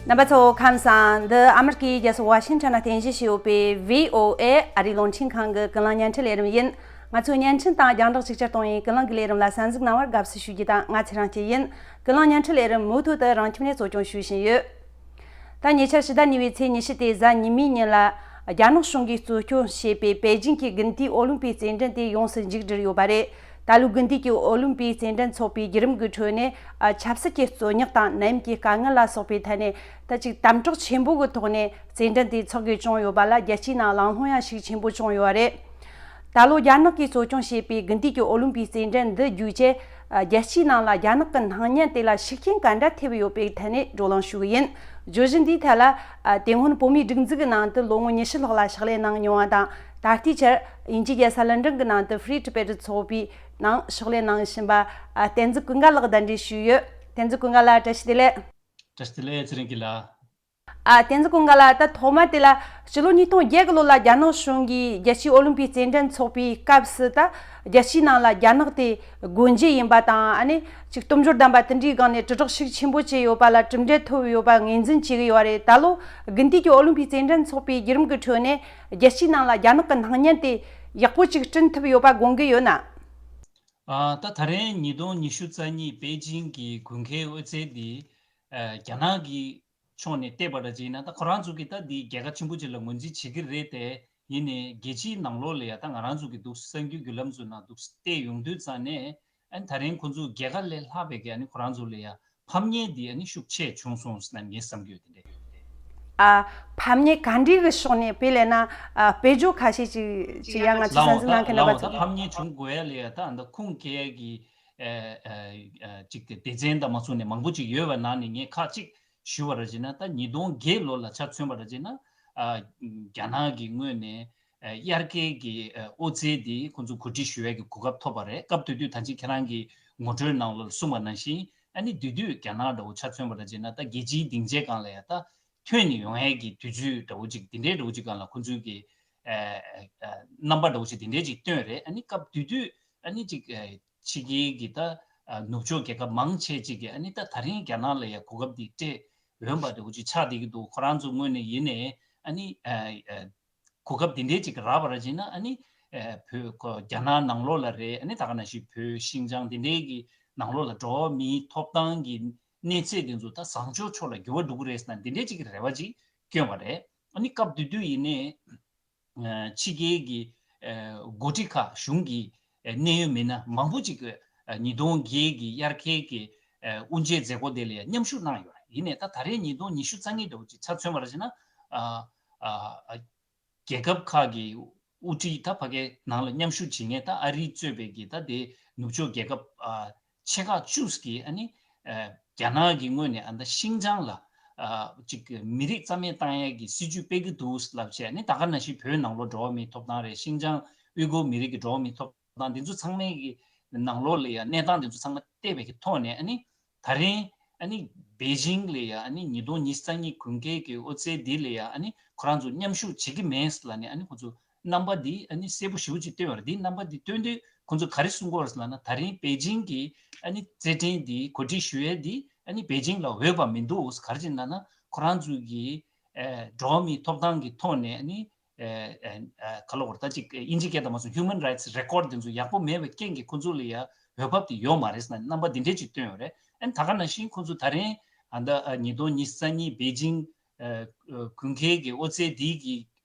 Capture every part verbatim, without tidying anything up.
རྣམ་པ་ཚོ་ཁམས་བཟང་། འདི་ཨ་མི་རི་ཀའི་རྒྱལ་ས་ཝ་ཤིང་ཊོན་ན་རྟེན་གཞི་བྱས་ཡོད་པའི་བྷི་ཨོ་ཨེ་ཨ་རིའི་རླུང་འཕྲིན་ཁང་གི་ཀུན་གླེང་བརྙན་འཕྲིན་ལས་རིམ་ཡིན། ང་ཚོའི་བརྙན་འཕྲིན་དང་རྒྱང་བསྒྲགས་ཅིག་ཅར་གཏོང་བའི་ཀུན་གླེང་གི་ལས་རིམ་ལ་གསན་གཟིགས་གནང་བར་དགའ་བསུ་ཞུ་རྒྱུ་དང་། ང་ཚེ་རིང་སྐྱིད་ཡིན། ཀུན་གླེང་བརྙན་འཕྲིན་ལས་རིམ་མུ་མཐུད་དུ་རང་ཁྱིམ་ནས་གཙོ་སྐྱོང་ཞུ་བཞིན་ཡོད། ད་ཉེ་ཆར་ཕྱི་ཟླ་གཉིས་པའི་ཚེས་ཉི་ཤུ་སྟེ་གཟའ་ཉི་མའི་ཉིན་ལ། རྒྱ་ནག་གཞུང་གིས་གཙོ་སྐྱོང་བྱས་པའི་པེ་ཅིང་གི་དགུན་དུས་ཨོ་ལིམ་པིག་རྩེད་འགྲན་དེ་ཡོངས་སུ་མཇུག་བསྒྲིལ་ཡོད་པ་རེད། ད་ལོའི་དགུན་དུས་ཀྱི་ཨོ་ལིམ་པིག་རྩེད་འགྲན་ཚོགས་པའི་བརྒྱུད་རིམ་གྱི་ཁྲོད་ནས། ཨ། ཆབ་སྲིད་ཀྱི་རྩོད་རྙོག་དང་ནད་ཡམས་ཀྱི་དཀའ་ངལ་ལ་སོགས་པའི་ཐད་ནས། ད་ཅིག་དམ་དྲག་ཆེན་པོ་གི་ཐོག་ནས་རྩེད་འགྲན་དེ་འཚོགས་དགོས་བྱུང་ཡོད་པ་ལ། རྒྱལ་སྤྱིའི་ནང་གླེང་སློང་ཡང་ཤུགས་ཆེན་པོ་བྱུང་ཡོད་པ་རེད། ད་ལོ་རྒྱ་ནག་གིས་གཙོ་སྐྱོང་བྱས་པའི་དགུན་དུས་ཀྱི་ཨོ་ལིམ་པིག་རྩེད་འགྲན་འདི་བརྒྱུད་བྱས། རྒྱལ་སྤྱིའི་ནང་ལ་རྒྱ་ནག་གི་སྣང་བརྙན་དེ་ལ་ཤུགས་རྐྱེན་ག་འདྲ་ཐེབས་ཡོད་པའི་ཐད་ནས་བགྲོ་གླེང་ཞུ་གི་ཡིན། བརྗོད་གཞི་འདིའི་ཐད་ལ། ཨ། དེ་སྔོན་བོད་མིའི་སྒྲིག་འཛུགས་ཀྱི་ནང་དུ་ལོ་ངོ་ཉི་ཤུ་ལྷག་ལ་ཕྱག་ལས་གནང་མྱོང་བ་དང་། ད་ལྟའི་ཆར་དབྱིན་ཇིའི་རྒྱལ་ས་ལན་ཀྲན་གྱི་ནང་དུ་Free Tibet ཚོགས་པའི་ནང་ཕྱག་ལས་གནང་བཞིན་པ། ཨ། བསྟན་འཛིན་ཀུན་དགའ་ལགས་གདན་འདྲེན་ཞུས་ཡོད། བསྟན་འཛིན་ཀུན་དགའ་ལགས། བཀྲ་ཤིས་བདེ་ལེགས། བཀྲ་ཤིས་བདེ་ལེགས། ཚེ་རིང་སྐྱིད་ལགས། ཨ། བསྟན་འཛིན་ཀུན་དགའ་ལགས། ད་ཐོག་མ་དེ་ལ་སྤྱི་ལོ་ཉིས་སྟོང་བརྒྱད་གི་ལོ་ལ་རྒྱ་ནག་གཞུང་གིས་རྒྱལ་སྤྱིའི་ཨོ་ལིམ་པིག་རྩེད་འགྲན་འཚོགས་པའི་སྐབས་སུ། ད་རྒྱལ་སྤྱིའི་ནང་ལ་རྒྱ་ནག་དེ་སྒོ་འབྱེད་ཡིན་པ་དང་། ཨ་ནི་ཅིག་སྟོབས་འབྱོར་ལྡན་པ་དེ་འདྲའི་སྒང་ནས་དྲིལ་བསྒྲགས་ཤུགས་ཆེན་པོ་བྱས་ཡོད་པ་ལ་གྲུབ་འབྲས་ཐོབ་ཡོད་པ་ངོས་འཛིན་བྱེད་ཀྱི་ཡོད་པ་རེད། ད་ལོ་དགུན་དུས་ཀྱི་ཨོ་ལིམ་པིག་རྩེད་འགྲན་འཚོགས་པའི་བརྒྱུད་རིམ་གྱི་ཁྲོད་ནས་རྒྱལ་སྤྱིའི་ནང་ལ་རྒྱ་ནག་གི་སྣང་བརྙན་དེ་ཡག་པོ་ཅིག་བསྐྲུན་ཐུབ་ཡོད་པ་དགོངས་ཀྱི་ཡོད་ན། ཨ། ད་ད་རེས་ཉིས་སྟོང་ཉི་ཤུ་རྩ་གཉིས་པེ་ཅིང་གི་དགུན་ཁའི་དབུ་རྩེ་འདི། ཨ། རྒྱ་ནག་གི་ཕྱོགས་ནས་བལྟས་པ་འདྲ་ཅིག་ཡིན་ན། ད་ཁོ་རང་ཚོ་གིས་ད་འདི་རྒྱལ་ཁ་ཆེན་པོ་ཅིག་ལ་ངོས་འཛིན་བྱེད་ཀྱི་རེད་དེ། ཡིན་ནའི་རྒྱལ་སྤྱིའི་ནང་ལོགས་ལ་ཡ་ད་ང་རང་ཚོ་གི་འདུག་གསར་འགྱུར་བརྒྱུད་ལམ་ཚོའི་ནང་འདུག་བལྟས་ཡོང་དུས་ཙང་ནས། ཨ་ནི་ད་རིང་ཁོ་ཚོ་རྒྱལ་ཁ་ལས་ལྷག་པའི་གི་ཨ་ནི་ཁོ་རང་ཚོ་ལ་ཡ་ཕམ་ཉེས་འདི་ཨ་ནི་ཤུགས་ཆེ་བྱུང་སོང་ཟེར་ན་ངས་བསམ་གྱི་ཡོད། དེ་འདྲ་ཡོད་དེ། ཨ། ཕམ་ཉེས་ག་འདྲའི་གི་ཕྱོགས་ནས། དཔེ་ལབ་ན། ཨ། དཔལ་འབྱོར་ཁ་ཤས་ཅིག་ཅིག་ཡང་ང་ཚོས་ལའོ་གསན་གཟིགས་གནང་མཁན་རྣམ་པ་ལའོ་ད་ཚོ་ཕམ་ཉེས་བྱུང་དགོས་ཡ་ལ་ཡ་ད་ཨ་ད་ཁུངས་སྐྱེལ་ཡ་གི། ཨ། ཨ། ཅིག་དེ་སྡེ་ཚན་དང་མ་སོང་ནས་མང་པོ་ཅིག་ཡོད་པ་ནང་ནས་ངས་ཁག་ཅིག་ཞུ་བ་ར་བྱས་ན། ད་ཉིས་སྟོང་བརྒྱད་ལོ་ལ་ཆ་མཚོན་པ་ར་བྱས་ན། ཨ། རྒྱ་ནག་གི་ངོས་ནས། ཨ། དབྱར་ཁའི་གི། ཨ། དབུ་རྩེ་འདི་ཁོང་ཚོ་གོ་སྒྲིག་ཞུ་ཡ་གི་གོ་སྐབས་ཐོབ་པ་རེད། སྐབས་དེ་དུས་ད་ཅི་ཁྱེད་རང་གི་ངོ་སྤྲོད་ནང་ལ་གསུངས་པ་ནང་བཞིན། ཨ་ནི་དེ་དུས་རྒྱ་ནག་འདྲ་བོ་ཆ་མཚོན་པ་ར་བྱས་ན། ད་རྒྱལ་སྤྱིའི་སྡིངས་ཆའི་སྒང་ལ་ཡ་ད་ཐོན་ནས་ཡོང་ཡ་གི་དུས་ཚོད་འདྲ་བོ་ཅིག་དེ་འདྲའི་འདྲ་བོ་ཅིག་སྒང་ལ་ཁོང་ཚོའི་གི། ཨ། ཨ། རྣམ་པ་འདྲ་བོ་ཅིག་དེ་འདྲའི་ཅིག་བཏོན་རེད། ཨ་ནི་སྐབས་དེ་དུས་ཨ་ནི་ཅིག་ཨ། ཕྱི་རྒྱལ་གྱི་ད། ཨ། ནུབ་ཕྱོགས་རྒྱལ་ཁབ་མང་ཆེ་ཅིག་གིས་ཨ་ནི་ད་ད་རིང་རྒྱ་ནག་ལ་ཡ་གོ་སྐབས་འདི་སྤྲད་འོས་པ་འདྲ་བོ་ཅིག་ཆགས་བསྡད་ཀྱི་འདུག་ཁོ་རང་ཚོ་ངོས་ནས་ཡིན་ནའི་ཨ་ནི། ཨ། ཨ། གོ་སྐབས་འདི་འདྲའི་ཅིག་རག་པ་ར་བྱས་ན། ཨ་ནི། ཨ། བོད་ཁོ་རྒྱ་ནག་ནང་ལོགས་ལ་རེད། ཨ་ནི་ད་ག་ནང་བཞིན་བོད་ཤིན་ཅང་འདི་འདྲའི་གི་ནང་ལོགས་ལ་འགྲོ་བ་མིའི་ཐོབ་ཐང་གི་གནས་ཚད་འདི་ཚོ་ད་བཟང་ཕྱོགས་ཕྱོགས་ལ་འགྱུར་བ་འགྲོ་གི་རེད་ཟེར་ན་འདི་འདྲའི་ཅིག་གི་རེ་བ་ཅིག་བསྐྱོན་པ་རེད། ཨ་ནི་སྐབས་དེ་དུས་ཡིན་ནའི། ཨ། ཕྱི་རྒྱལ་གྱི། ཨ། འགོ་ཁྲིད་ཁག་གཞུང་གི། ཨ། གནད་ཡོད་མི་སྣ་མང་པོ་ཅིག་གིས། ཨ། ཉིས་སྟོང་བརྒྱད་ཀྱི་དབྱར་ཁའི་གི། ཨ། དབུ་འབྱེད་མཛད་སྒོ་དེ་ལ་ཡང་མཉམ་ཞུགས་གནང་ཡོད་རེད། ཡིན་ནའི་ད་ད་རེས་ཉིས་སྟོང་ཉི་ཤུ་རྩ་གཉིས་འདྲ་བོ་ཅིག་ཆ་མཚོན་པ་ར་བྱས་ན། ཨ། ཨ། ཨ། རྒྱལ་ཁབ་ཁག་གི་དབུ་ཁྲིད་ད་ཕ་གའི་ནང་ལ་མཉམ་ཞུགས་བྱེད་མཁན་ད་ཨ་རི་གཙོས་པའི་གི་ད་དེ་ནུབ་ཕྱོགས་རྒྱལ་ཁབ། ཨ། ཆེ་ཁག་བཅུ་གིས་ཨ་ནི། ཨ། རྒྱ་ནག་གི་ངོས་ནས་ཨ་ད་ཤིན་ཅང་ལ། ཨ། ཅིག་མི་རིགས་རྩ་མེད་བཏང་ཡས་ཀྱི་སྲིད་ཇུས་སྤེལ་གྱི་འདུག་ལབ་བྱས། ཨ་ནི་ད་ག་ནང་བཞིན་བོད་ནང་ལོགས་འགྲོ་བ་མིའི་ཐོབ་ཐང་རེད། ཤིན་ཅང་ཨུའི་གུར་མི་རིགས་ཀྱི་འགྲོ་བ་མིའི་ཐོབ་ཐང་འདི་ཚོ་ཚང་མའི་གི་ནང་ལོགས་ལ་ཡ་གནས་སྟངས་འདི་ཚོ་ཚང་མ་བལྟས་པའི་གི་ཐོག་ནས། ཨ་ནི་ད་རིང་ཨ་ནི་པེ་ཅིང་ལ་ཡ་ཨ་ནི་ཉིས་སྟོང་ཉི་ཤུ་རྩ་གཉིས་དགུན་ཁའི་གི་དབུ་རྩེ་འདི་ལ་ཡ་ཨ་ནི་ཁོ་རང་ཚོ་མཉམ་ཞུགས་བྱེད་ཀྱི་མེད་ལབ་ནས། ཨ་ནི་ཁོ་ཚོ་རྣམ་པ་འདི་ཨ་ནི་གསལ་པོ་ཞེ་པོ་ཅིག་བཏོན་ཡོད་རེད། འདིའི་རྣམ་པ་འདི་བཏོན་དུས་ཁོ་ཚོ་ག་རེ་གསུང་གི་ཡོད་རེད་ཟེར་ལབ་ན། ད་རིང་པེ་ཅིང་གི་ཨ་ནི་རྩེད་འགྲན་འདི་གོ་སྒྲིག་ཞུ་ཡས་འདི་ཨ་ནི་པེ་ཅིང་ལ་འོས་པ་མི་འདུག་ག་རེ་བྱས་ན་ན་ཁོ་རང་ཚོ་གི་ཨ་འགྲོ་བ་མིའི་ཐོབ་ཐང་གི་ཐོག་ནས་ཨ་ནི་ཨ་ཨ་ཨ་ག་ལབ་དགོས་རེད། ད་ཅིག་དབྱིན་ཇི་སྐད་དང་མ་སོང་Human Rights Record་འདི་ཚོ་ཡག་པོ་མེད་པའི་རྐྱེན་གྱིས་ཁོ་ཚོ་ལ་ཡ་འོས་འབབ་དེ་ཡོད་མ་རེད་ཟེར་ན་རྣམ་པ་འདི་འདྲས་ཅིག་བཏོན་ཡོད་རེད། ཨ་ནི་ད་ག་ནང་བཞིན་ཁོ་ཚོ་ད་རིང་ཨ་ད་ཨ་ཉིས་སྟོང་ཉི་ཤུ་རྩ་གཉིས་པེ་ཅིང་ཨ་ཨ་དགུན་ཁའི་གི་དབུ་རྩེ་འདི་གི་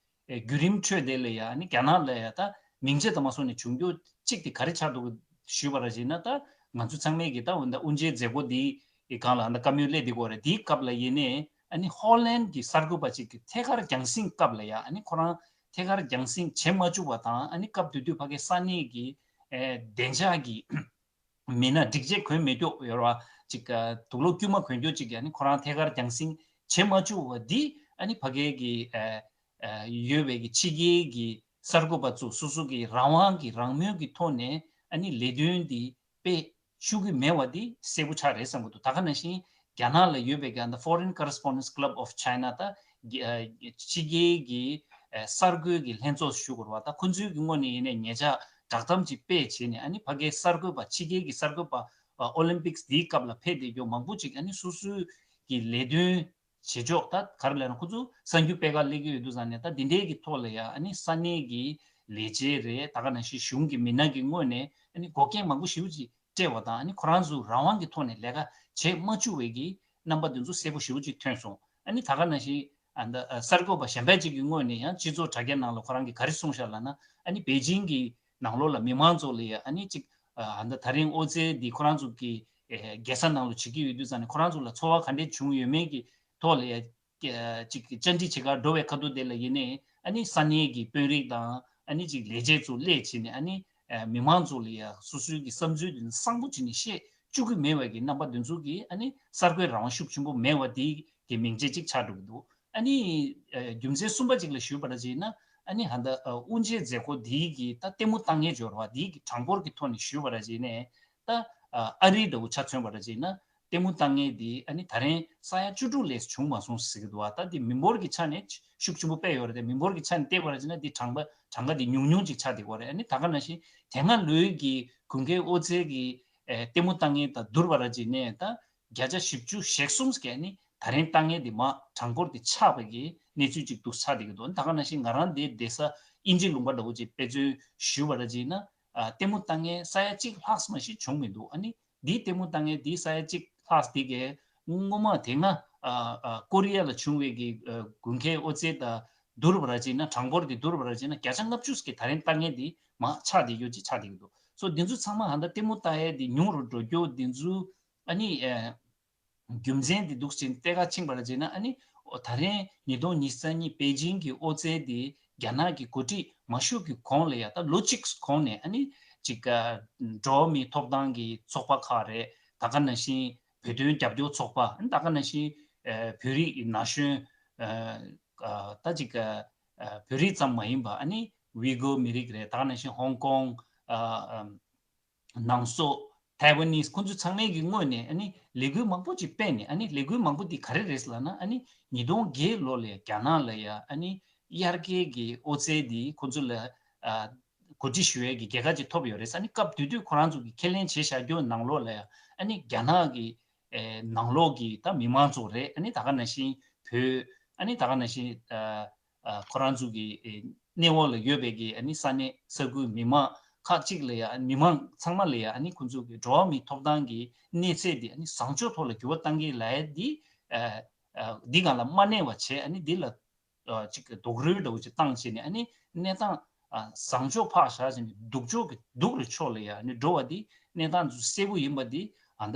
ཨེ་བརྒྱུད་རིམ་ཁྲོད་དེ་ལ་ཡ་ཨ་ནི་རྒྱ་ནག་ལ་ཡ་ད་མིང་ཆད་དང་མ་སོང་ནས་བྱུང་རྒྱུ་གཅིག་དེ་ག་རེ་ཆགས་འདུག་ཞུས་པ་ར་བྱས་ན། ད་ང་ཚོ་ཚང་མས་ཀྱི་ད་འོ་ད་དབུ་འབྱེད་མཛད་སྒོ་འདིའི་སྒང་ལ་ཨ་ད་བཀའ་མོལ་སླེབས་བསྡད་ཀྱི་ཡོད་རེད། དེའི་སྐབས་ལ་ཡིན་ནའི་ཨ་ནི་ཧོ་ལན་གྱི་གསར་འགོད་པ་གཅིག་གིས་ཐད་ཀར་རྒྱང་སྲིང་སྐབས་ལ་ཡ་ཨ་ནི་ཁོ་རང་ཐད་ཀར་རྒྱང་སྲིང་བྱེད་མ་བཅུག་པ་དང་། ཨ་ནི་སྐབས་དེ་དུས་ཕ་གའི་ས་གནས་ཀྱི་ཨེ་བདེ་འཇགས་ཀྱི་མི་སྣ་སྒྲིག་ཆས་གོན་མེད་རྒྱུ་ཡོད་ར་ཅིག་དུག་ལོག་དཀྱུས་མ་གོན་རྒྱུ་ཅིག་ཡ་ནི་ཁོ་རང་ཐད་ཀར་རྒྱང་སྲིང་བྱེད་མ་བཅུག་པ་འདི་ཨ་ནི་ཕ་གའི་གི་ཨ་ཨ་ཡོད་པའི་གི་ཕྱི་རྒྱལ་གྱི་གསར་འགོད་པ་ཚོ་སོ་སོ་གི་རང་དབང་གི་རང་མོས་ཀྱི་ཐོག་ནས་ཨ་ནི་ལས་དོན་འདི་སྤེལ་བཅུག་གི་མེད་པ་འདི་གསལ་པོ་ཆགས་རེད་བསམ་གྱི་འདུག་ད་ག་ནང་བཞིན་རྒྱ་ནག་ལ་ཡོད་པའི་གི་ཨ་ད་Foreign Correspondents Club of China་ད་ཕྱི་རྒྱལ་གྱི་ཨ་གསར་འགོད་ཀྱི་ལྷན་ཚོགས་ཞུ་དགོས་རེད་བ། ད་ཁོ་ཚོའི་གི་ངོས་ནས་ཡིན་ནའི་ཉེ་ཆར་བསྒྲགས་གཏམ་ཅིག་སྤེལ་བྱས་ནས་ཨ་ནི་ཕ་གའི་གསར་འགོད་པ་ཕྱི་རྒྱལ་གྱི་གསར་འགོད་པ་ཨ་ཨོ་ལིམ་པིག་སི་འདིའི་སྐབས་ལ་ཕེབས་བསྡད་རྒྱུ་མང་པོ་ཅིག་ཨ་ནི་སོ་སོའི་གི་ལས་དོན་ བྱེད་ཕྱོགས་ད་ག་རེ་ལབ་ན་ཁོ་ཚོ་གསར་འགྱུར་སྤེལ་ག་སླེབས་ཀྱི་ཡོད་དུས་ཙང་ནས་ད་འདི་འདྲའི་གི་ཐོག་ལ་ཡང་ཨ་ནི་ས་གནས་ཀྱི་ལས་བྱེད་རེད། ད་ག་ནང་བཞིན་གཞུང་གི་མི་སྣ་གི་ངོས་ནས་ཨ་ནི་འགོག་རྐྱེན་མང་པོ་ཞེ་པོ་ཅིག་སྤྲད་པ་དང་ཨ་ནི་ཁོ་རང་ཚོ་རང་དབང་གི་ཐོག་ནས་ལས་ཀ་བྱེད་མ་བཅུག་པའི་གི་རྣམ་པ་འདི་ཚོ་གསལ་པོ་ཞེ་པོ་ཅིག་ཐོན་སོང་། ཨ་ནི་ད་ག་ནང་བཞིན་ཨ་ད་གསར་འགོད་པ་གཞན་པ་ཅིག་གི་ངོས་ནས་ཡང་སྤྱི་ཚོགས་དྲ་རྒྱ་ནང་ལ་ཁོ་རང་གིས་ག་རེ་གསུངས་ཤག་ལབ་ན་ཨ་ནི་པེ་ཅིང་གི་ནང་ལོགས་ལ་མི་མང་ཚོ་ལ་ཡང་ཨ་ནི་ཅིག་ཨ་ད་ད་རིང་ཨོ་རྩལ་འདི་ཁོ་རང་ཚོ་གི་ཨེ་རྒྱལ་ས་ནང་ལ་བྱེད་ཀྱི་ཡོད་དུས་ཙང་ནས་ཁོ་རང་ཚོ་ལ་ཚོར་བ་ག་འདྲས་བྱུང་ཡོད་མེད་ཀྱི་ཐོག་ལ་ཡང་ཅིག་བཅར་འདྲི་བྱེད་གར་འགྲོ་བའི་ཁ་ཐུག་དེ་ལ་ཡིན་ནའི་ཨ་ནི་ས་གནས་ཀྱི་དཔོན་རིགས་དང་ཨ་ནི་ཅིག་ལས་བྱེད་ཚོ་སླེབས་བྱས་ནས་ཨ་ནི་མི་མང་ཚོ་ལ་ཡང་སོ་སོའི་གི་བསམ་ཚུལ་དེ་གསང་པོ་བྱས་ནས་བཤད་བཅུག་གི་མེད་པའི་གི་རྣམ་པ་དེ་ཚོ་གིས་ཨ་ནི་གསར་འགོད་རང་དབང་ཤུགས་ཆེན་པོ་མེད་པ་དེ་གི་མིང་ཚིག་ཅིག་ཆགས་འགྲོ་གི་འདུག་ཨ་ནི་རྒྱུ་མཚན་གསུམ་པ་ཅིག་ལ་ཞུས་པ་འདྲ་བྱས་ན་ཨ་ནི་ཧ་ད་དབུ་འབྱེད་མཛད་སྒོ་དེའི་གི་ད་ལྟད་མོ་ལྟ་མཁན་འབྱོར་བ་དེའི་གི་གྲངས་འབོར་གི་ཐོག་ནས་ཞུས་པ་འདྲ་བྱས་ནས་ད་ཨ་རི་འདྲ་བོ་ཆ་མཚོན་པ་འདྲ་བྱས་ན། ལྟད་མོ་ལྟ་མཁན་དེ་ཨ་ནི་ད་རིང་ས་ཡ་བཅུ་དྲུག་ལས་བྱུང་མ་སོང་ཟེར་གྱི་འདུག་བ། ད་འདི་མི་འབོར་གྱི་ཆ་ནས་ཤུགས་ཆེན་པོ་དཔེ་ཡོད་རེད་དེ། མི་འབོར་གྱི་ཆ་ནས་བལྟས་པ་རེད་ཅེ་ན་འདི་གྲངས་ཀ་གྲངས་ཀ་འདི་ཉུང་ཉུང་ཅིག་ཆགས་བསྡད་ཡོད་རེད། ཨ་ནི་ད་ག་ནང་བཞིན་དེ་སྔ་ལོའི་གི་དགུན་ཁའི་ཨོ་རྩལ་གྱི་ཨེ་ལྟད་མོ་ལྟ་མཁན་དང་བསྡུར་བ་ར་ཅིག་ནས་ད་བརྒྱ་ཆ་བཞི་བཅུ་ཞེ་གསུམ་ཟེར་མཁན་ནི་ད་རིང་ལྟ་མཁན་དེ་མར་གྲངས་འབོར་དེ་ཆག་པ་གི་གནས་ཚུལ་ཅིག་འདུག་ཆགས་བསྡད་ཀྱི་འདུག་ད་ག་ནང་བཞིན་ང་རང་འདི་བསྡད་ས་དབྱིན་ཇི་ལུང་པ་འདྲ་བོ་ཅིག་དཔེ་མཚོན་ཞུས་པ་ར་ཅིག་ན་ཨ་ལྟད་མོ་ལྟ་མཁན་ས་ཡ་གཅིག་ལྷག་མ་ཞིག་བྱུང་མི་འདུག་ཨ་ནི། འདིའི་ལྟད་མོ་ལྟ་མཁན་འདིའི་ས་ཡ་གཅིག་ལྷག་འདི་གས་སྔོན་མ་དེ་སྔ་ཨ་ཨ་ཀོ་རི་ཡ་ལ་བྱུང་བའི་གི་ཨ་དགུན་ཁའི་ཨོ་རྩལ་དང་བསྡུར་བ་ར་བྱས་ན། གྲངས་འབོར་དེ་བསྡུར་བ་ར་བྱས་ན་བརྒྱ་ཆ་ལྔ་བཅུ་གི་ད་རིང་ལྟ་མཁན་དེ་མར་ཆག་བསྡད་ཡོད་ཅེས་ཆགས་བསྡད་ཀྱི་འདུག་སོ་འདི་ཚོ་ཚང་མ་ཧ་ད་ལྟད་མོ་ལྟ་ཡས་དེ་ཉུང་རུ་འགྲོ་རྒྱུ་འདི་ཚོ་ཨ་ནི་ཨ་རྒྱུ་མཚན་དེ་འདུག་ཅིང་གཏད་ཁ་ཕྱིན་པ་ར་བྱས་ན། ཨ་ནི་ཨོ་ད་རིང་ཉིས་སྟོང་ཉི་ཤུ་རྩ་གཉིས་པེ་ཅིང་གི་ཨོ་རྩལ་དེ་རྒྱ་ནག་གི་འགོ་ཁྲིད་མ་ཞུགས་ཀྱི་གོང་ལ་ཡ་ད་ལོ་གཅིག་གོང་ནས་ཨ་ནི་ཅིག་ཨ་འགྲོ་བ་མིའི་ཐོབ་ཐང་གི་ཚོགས་པ་ཁག་རེད། ད་ག་ནང་བཞིན་བོད་དོན་རྒྱབ་སྐྱོར་ཚོགས་པ། ཨ་ནི་ད་ག་ནང་བཞིན་ཨ་བོད་རིགས་ན་གཞོན་ཨ་ཨ་ད་ཅིག་ཨ་ཨ་བོད་རིགས་ཙམ་མ་ཡིན་པ་ཨ་ནི་ཝི་གོ་མི་རིགས་རེད། ད་ག་ནང་བཞིན་ཧོང་ཀོང་ཨ་ཨ་ནང་སོག་ཐའེ་ཝན་ནིས་ཁོང་ཚོ་ཚང་མའི་གི་ངོས་ནས་ཨ་ནི་ལས་འགུལ་མང་པོ་ཅིག་སྤེལ་ནས། ཨ་ནི་ལས་འགུལ་མང་པོ་འདི་ག་རེ་རེད་ལབ་ན། ཨ་ནི་ཉིས་སྟོང་བརྒྱད་ལོ་ལ་རྒྱ་ནག་ལ་ཡ་ཨ་ནི་དབྱར་ཁའི་གི་ཨོ་རྩལ་འདི་ཁོང་ཚོ་ལ་ཨ་གོ་སྒྲིག་ཞུ་ཡས་ཀྱི་རྒྱལ་ཁ་ཅིག་ཐོབ་ཡོད་རེད། ཨ་ནི་སྐབས་དེ་དུས་ཁོ་རང་ཚོ་གི་ཁས་ལེན་བྱས་བཞག་རྒྱུ་ནང་ལོགས་ལ་ཡ་ཨ་ནི་རྒྱ་ནག་གི་ཨེ་ནང་ལོགས་ཀྱི་ད་མི་མང་ཚོ་རེད། ཨ་ནི་ད་ག་ནང་བཞིན་བོད། ཨ་ནི་ད་ག་ནང་བཞིན་ཨ་ཨ་ཁོ་རང་ཚོ་གི་ཨེ་གནས་འོག་ལ་ཡོད་པའི་གི་ཨ་ནི་ས་གནས་ས་ཁུལ་མི་མང་ཁག་ཅིག་ལ་ཡ། མི་མང་ཚང་མ་ལ་ཡ་ཨ་ནི་ཁོང་ཚོ་གི་འགྲོ་བ་མིའི་ཐོབ་ཐང་གི་གནས་ཚད་དེ་ཨ་ནི་བཟང་ཕྱོགས་ཐོག་ལ་འགྱུར་བ་གཏང་གི་ལབ་ཡ་འདི་ཨ་ཨ་འདི་སྒང་ལ་མ་གནས་པ་བྱས། ཨ་ནི་འདི་ལ་ཨ་ཅིག་རྡོག་རོལ་འདྲ་བོ་ཅིག་བཏང་བྱས་ནས། ཨ་ནི་གནས་སྟངས་ཨ་བཟང་ཕྱོགས་ཕར་བཞག་བྱས་ནས་སྡུག་ཕྱོགས་ཀྱི་སྡུག་རུ་ཕྱོགས་ལ་ཡ་ཨ་ནི་འགྲོ་བ་འདི་གནས་སྟངས་ཚོ་གསལ་པོ་ཡིན་པ་འདི་ཨ་ད་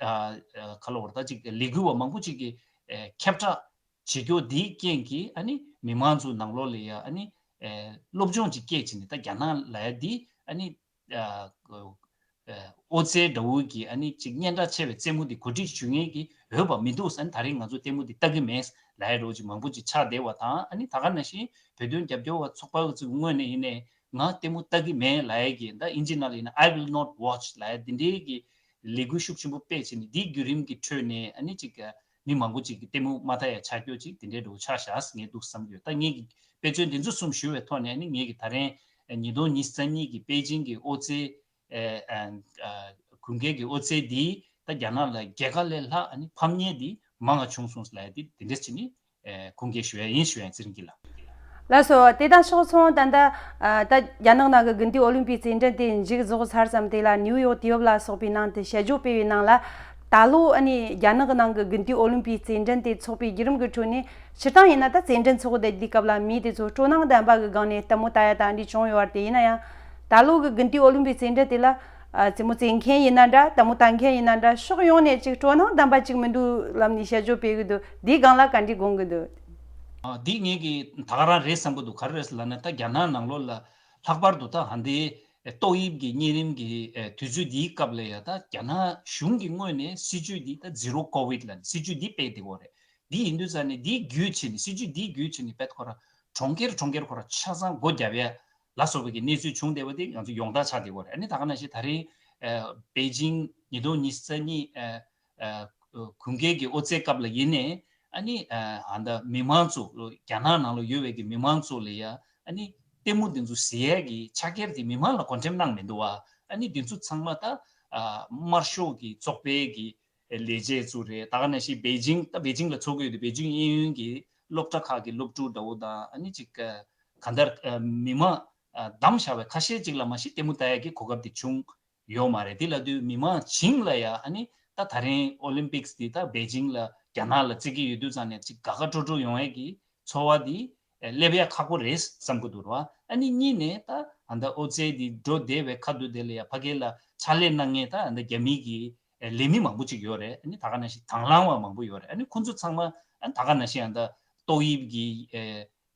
ཨ་ཨ་ག་ལ་བར་ད་ཅིག་ལས་འགུལ་བ་མང་པོ་ཅིག་གིས་ཨེ་ཁྱབ་བསྒྲགས་བྱེད་རྒྱུ་འདིའི་རྐྱེན་གྱིས་ཨ་ནི་མི་མང་ཚོའི་ནང་ལོགས་ལ་ཡ་ཨ་ནི་ཨེ་སློབ་སྦྱོང་ཅིག་སྐྱེས་བྱས་ནས། ད་རྒྱ་ནག་ལབ་ཡ་འདི་ཨ་ནི་ཨ་ཨ་ཨོ་རྩལ་འདྲ་བོ་གི་ཨ་ནི་ཅིག་སྙན་གྲགས་ཆེ་བའི་རྩེད་མོ་འདི་གོ་སྒྲིག་ཞུ་མཁན་གྱི་འོས་པ་མི་འདུག་ཟེར། ཨ་ནི་ད་རིང་ང་ཚོ་ལྟད་མོ་འདི་ལྟ་གི་མེད་ལབ་ཡ་འདྲ་བོ་ཅིག་མང་པོ་ཅིག་ཆགས་བསྡད་པ་དང་། ཨ་ནི་ད་ག་ནང་བཞིན་བོད་དོན་རྒྱབ་སྐྱོར་བ་ཚོགས་པ་ཚོའི་ངོས་ནས་ཡིན་ནའི་ང་ལྟད་མོ་ལྟ་གི་མེད་ལབ་ཡ་གི། ད་དབྱིན་ཇི་ནང་ལ་ཡིན་ན་I will not watch ལབ་ཡ་འདི་འདྲའི་གི་ལས་འགུལ་ཤུགས་ཆེན་པོ་སྤེལ་བྱས་ནས། འདིའི་བརྒྱུད་རིམ་གྱི་ཁྲོད་ནས་ཨ་ནི་ཅིག་མི་མང་པོ་ཅིག་གིས་ལྟད་མོ་མ་ལྟ་ཡ་ཆགས་རྒྱུ་ཅིག་དེ་འདྲའི་འདྲ་བོ་ཆགས་བཞག་ངས་འདུག་བསམ་གྱི་ཡོད། ད་ངས་ཀྱི་དཔེ་མཚོན་འདི་ཚོ་གསུམ་ཞུ་བའི་ཐོག་ནས། ཨ་ནི་ངས་ཀྱི་ད་རིང་ཉིས་སྟོང་ཉི་ཤུ་རྩ་གཉིས་ཀྱི་པེ་ཅིང་གི་ཨོ་རྩལ་ཨ་ཨ་དགུན་ཁའི་གི་ཨོ་རྩལ་འདིས་ད་རྒྱ་ནག་ལ་རྒྱལ་ཁ་ལས་ལྷག་ཨ་ནི་ཕམ་ཉེས་འདི་མང་བ་བྱུང་སོང་ལབ་ཡ་འདི་དེ་འདྲས་བྱས་ནས། ཨེ་ཁུངས་སྐྱེལ་ཞུ་ཡ་ཡིན་ཞུ་ཡ་ཡིན། ཚེ་རིང་སྐྱིད་ལགས། ལགས་སོ། དེ་དང་ཕྱོགས་མཚུངས་ད་ལྟ་ཨ་ད་རྒྱ་ནག་ནང་གི་དགུན་དུས་ཨོ་ལིམ་པིག་རྩེད་འགྲན་དེ་མཇུག་རྫོགས་ཚར་ཙམ། དེ་ལ་ནིའུ་ཡོག་ཊི་ཝེབ་ལ་སོགས་པའི་ནང་དུ་དཔྱད་བརྗོད་སྤེལ་བའི་ནང་ལ། ད་ལོ་ཨ་ནི་རྒྱ་ནག་གི་ནང་གི་དགུན་དུས་ཨོ་ལིམ་པིག་རྩེད་འགྲན་དེ་འཚོགས་པའི་བརྒྱུད་རིམ་གྱི་ཁྲོད་ནས། སྤྱིར་བཏང་ཡིན་ན་ད་རྩེད་འགྲན་འཚོགས་བསྡད་དུས་སྐབས་ལ་མི་དེ་ཚོ་སྤྲོ་སྣང་ལྡན་པ་གི་སྒང་ནས་ལྟད་མོ་ལྟ་ཡ་དང་འདི་བྱུང་ཡོད་རེད་དེ། ཡིན་ན་ཡང་ད་ལོ་གི་དགུན་དུས་ཨོ་ལིམ་པིག་རྩེད་འགྲན་དེ་ལ། ཨ་རྩེད་མོ་རྩེད་མཁན་ཡིན་ན་འདྲ། ལྟད་མོ་ལྟ་མཁན་ཡིན་ན་འདྲ། ཕྱོགས་ཡོངས་ནས་ཅིག་སྤྲོ་སྣང་ལྡན་པ་ཅིག་མི་འདུག་ལབ་ནས་དཔྱད་བརྗོད་སྤེལ་གི་འདུག་འདིའི་སྒང་ལ་བཀའ་འདྲི་དགོངས་གི་འདུག་ཨ་འདི་ངས་ཀྱི་ད་ག་རང་རེད་བསམ་གི་འདུག་ག་རེ་རེད་ཟེར་ལབ་ན། ད་རྒྱ་ནག་ནང་ལོགས་ལ་ལྷག་པར་དུ་ད་ཧ་འདི་ཏོག་དབྱིབས་ཀྱི་གཉན་རིམས་ཀྱི་ཨེ་དུས་ཚོད་འདིའི་སྐབས་ལ་ཡ། ད་རྒྱ་ནག་གཞུང་གི་ངོས་ནས་སྲིད་ཇུས་འདི་ད་ཛི་རོ་ཀོ་ཝིཌ་ལབ་ནས་སྲིད་ཇུས་འདི་སྤེལ་བསྡད་ཡོད་རེད། འདི་ཡིན་དུས་ཙང་ནས་འདི་བརྒྱུད་བྱས་ནས། སྲིད་ཇུས་འདི་བརྒྱུད་བྱས་ནས་བེད་ཁོ་ར་གྲོང་ཁྱེར་གྲོང་ཁྱེར་ཁོ་ར་ཆ་ཚང་སྒོ་བརྒྱབ་ཡ་ལ་སོགས་པའི་གི་གནས་ཚུལ་བྱུང་བསྡད་པ་དེ་ང་ཚོ་ཡོངས་གྲགས་ཆགས་བསྡད་ཡོད་རེད། ཨ་ནི་ད་ག་ནང་བཞིན་ད་རིང་ཨ་པེ་ཅིང་ཉིས་སྟོང་ཉི་ཤུ་རྩ་གཉིས་ཨ་ཨ་དགུན་ཁའི་གི་ཨོ་རྩལ་སྐབས་ལ་ཡིན་ནའི། ཨ་ནི་ཨ་ད་མི་མང་ཚོ་རྒྱ་ནག་ནང་ལ་ཡོད་པའི་གི་མི་མང་ཚོ་ལ་ཡ་ཨ་ནི་ལྟད་མོ་འདི་ཚོ་གཟིགས་ཡས་ཀྱི་ཕྱག་འཁྱེར་དེ་མི་མང་ལ་བགོ་འགྲེམས་གནང་མི་འདུག་བ། ཨ་ནི་འདི་ཚོ་ཚང་མ་ད་ཨ་དམར་ཤོག་གི་ཚོགས་པའི་གི་ ལས་བྱེད་ཚོ་རེད། ད་ག་ནང་བཞིན་པེ་ཅིང་། ད་པེ་ཅིང་ལ་འཚོགས་ཀྱི་ཡོད་དུས་པེ་ཅིང་གཡས་གཡོན་གྱི་སློབ་གྲྭ་ཁག་གི་སློབ་ཕྲུག་འདྲ་བོ་དང་། ཨ་ནི་ཅིག་ག་འདར་མི་མང་བདམས་བཞག་པའི་ཁ་ཤས་ཅིག་ལ་མ་གཞི་ལྟད་མོ་ལྟ་ཡག་གི་གོ་སྐབས་དེ་བྱུང་ཡོད་མ་རེད། དེ་ལབ་དུས་མི་མང་བྱིངས་ལ་ཡ། ཨ་ནི་ད་ད་རིང་ཨོ་ལིམ་པིག་སི་དེ་ད་པེ་ཅིང་ལ་རྒྱ་ནག་ལ་རྩེ་གི་ཡོད་དུས་ཙང་ནས་ཅིག་དགའ་དགའ་སྤྲོ་སྤྲོ་ཡོང་ཡས་ཀྱི་ཚོར་བ་དེ་སླེབས་ཡ་ཁག་པོ་རེད་བསམ་གི་འདུག་ར། ཨ་ནི་གཉིས་ནས་ད་ཨ་ད་ཨོ་རྩེད་དེ་འགྲོ་བསྡད་པའི་ཁ་ཐུག་དེ་ལ་ཡ་ཕ་གི་ལ་ཕྱག་ལས་གནང་མཁན་ད་ཨ་ད་རྒྱ་མི་གི་ལས་མི་མང་པོ་ཅིག་ཡོད་རེད། ཨ་ནི་ད་ག་ནང་བཞིན་དང་བླངས་པ་མང་པོ་ཡོད་རེད། ཨ་ནི་ཁོང་ཚོ་ཚང་མ་ཨ་ད་ག་ནང་བཞིན་ཨ་ད་ཏོག་དབྱིབས་ཀྱི་